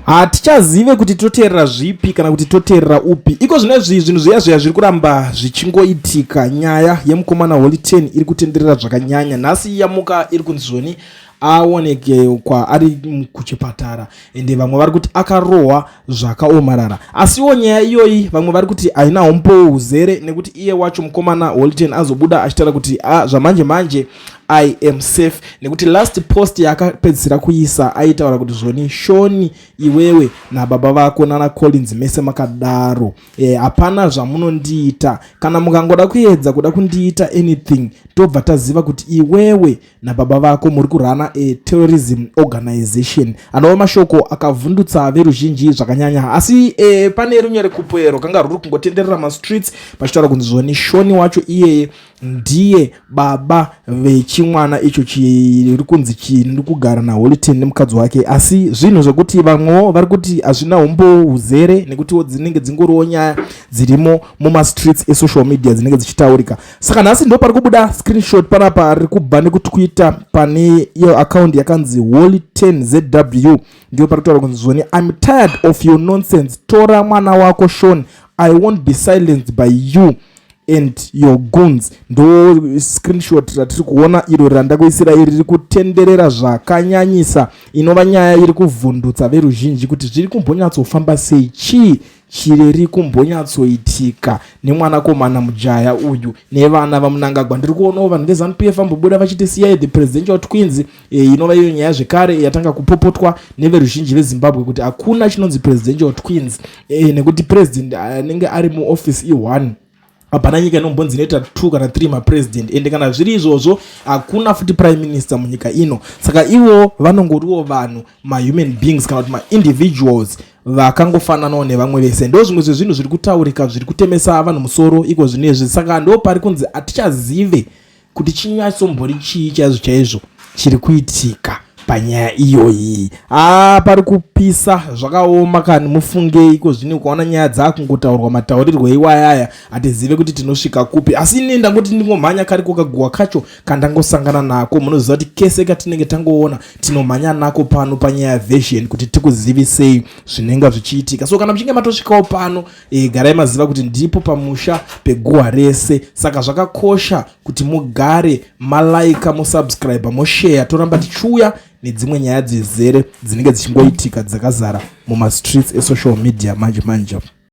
Hatichazive kuti toteerera zvipi kana kuti toteerera upi. Iko zvinezvi zvinhu zviya zviya zviri kuramba zvichingoitika. Nyaya yemukomana Holy Ten iri kutenderera zvakanyanya. Nhasi yamuka iri kunzi zvoni aonekwa ari kuchipatara, ende vamwe vari kuti akarohwa zvakaomarara. Asiwo nyaya iyoyi vamwe vari kuti haina umbowo huzere, nekuti iye wacho mukomana Holy Ten azobuda achitaura kuti ah, zvamanje manje I am safe, nekuti last post yaakapedzisira kuisa aitaura kuti zvoni Shoni, iwewe nababa vako nana Collins mese makadaro, hapana zvamunondiita. Kana mukangoda kuedza kuda kundiita anything, tobva taziva kuti iwewe nababa vako muri kurana a terrorism organization. Anova mashoko akavhundutsa veruzhinji zvakanyanya. Asi pane runyerekupe rwakanga rwuri kungotenderera mastreets pachitaura kunzi zvoni Shoni wacho iyeye ndiye baba vechimwana icho chiri kunzi chiri kugara naHoly Ten nemukadzi wake. Asi zvinhu zvekuti vamwewo vari kuti hazvina umbowo huzere, nekutiwo dzinenge dzingoriwo nyaya dzirimo mumastreets esocial media dzinenge dzichitaurika. Saka nhasi ndo pari kubuda screenshot panapa riri kubva nekuTwitter pane iyo account yakanzi Holy 10 ZW. Ndiyo pari kutaura kunzi zvoni, "I'm tired of your nonsense. Tora mwana wako Shon. I won't be silenced by you and your goons." Ndo screenshot ratiri kuona iro randakuisira iri, riri kutenderera zvakanyanyisa, inova nyaya iri kuvhundutsa veruzhinji kuti zviri kumbonyatsofamba sei, chii chireri kumbonyatsoitika nemwanakomana mujaya uyu nevana vaMunangagwa. Ndiri kuonawo vanhu veZANU PF vambobuda vachiti siyai the presidential twins, inova iyo nyaya zvekare yatanga kupopotwa neveruzhinji veZimbabwe kuti hakuna chinonzi presidential twins, nekuti president anenge ari muoffice i1. Hapana nyika inombonzi inoita 2 kana 3 mapresident, ende kana zviri izvozvo hakuna futi prime minister munyika ino. Saka ivo vanongoriwo vanhu, mahuman beings kana kuti maindividuals vakangofananawo nevamwe vese. Ndo zvimwe zvezvinhu zviri kutaurika zviri kutemesa vanhu musoro iko zvinezvi. Saka ndo pari kunzi hatichazive kuti chinyatsombori chii chaizvo chaizvo chiri kuitika panyaya iyoyi. A, pari kupisa zvakaoma kani. Mufunge iko zvino ukaona nyaya dzakungotaurwa mataurirwo iwayaya, hatizive kuti tinosvika kupi. Asi ini ndangoti ndingomhanya kariko kaguwa kacho kandangosangana nako. Munoziva kuti kese katinenge tangoona tinomhanya nako pano panyaya version kuti tikuzivisei zvinenge zvichiitika. So kana muchinge matosvikawo pano, garai maziva kuti ndipo pamusha peguhwa rese. Saka zvakakosha kuti mugare malaika, musubscribe, moshare. Toramba tichiuya nedzimwe nyaya dzizere dzinenge dzichingoitika dzakazara mumastreets esocial media manje manje.